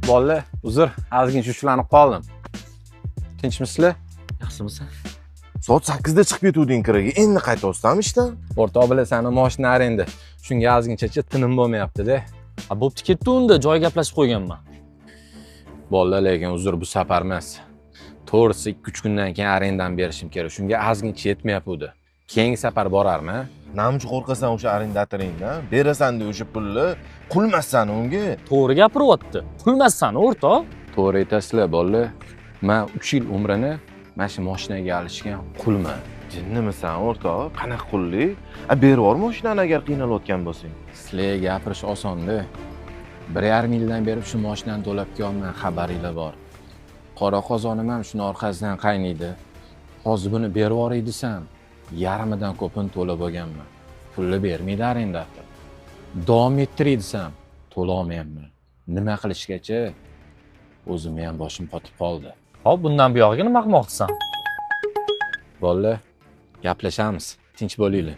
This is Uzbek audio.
Bolalar, uzr, ozgina ushlanib qoldim. Tinchmisizlar? Yaxshimisan? Soat 8 da chiqib ketuvding kiraga, endi qaytyapsanmi ishdan? O'rtoq bilasan, moshina arenda. Shunga ozginchacha tinim bo'lmayapti-da. Ha, bo'pti, ketdi unda, joy gaplashib qo'yganman. Bolalar, lekin uzr, bu safar emas. To'g'risi 2-3 kundan keyin arendani berishim kerak. Shunga ozgincha yetmayapti. Keyingi safar borarman. Namcha qo'rqasan o'sha arendatoringdan? Berasan de o'sha pulni, qulmassan unga. To'g'ri gapiryapti. Qulmassan, o'rtoq. To'g'ri aytasizlar, bolalar. Men 3 yil umrini mana shu mashinaga alishgan qulman. Jinnimisan, o'rtoq? Qanaqa qullik? A, berib yubor mashinani agar qiynalayotgan bo'lsang. Sizlarga gapirish osonda. 1,5 yildan beri shu mashinani to'lab kelyapman, xabaringlar bor. Qora qozonim ham shuni orqasidan qaynaydi. Hozir buni berib yuboray desam, yarmidan ko'pini to'lab bo'lganman. Pulni bermaydi arendator. Davom ettiray desam, to'lolmayapman. Nima qilishgacha o'zimni ham boshim qotib qoldi. Hop, bundan buyog'iga nima qilmoqchisan? Bolalar, gaplashamiz. Tinch bo'linglar.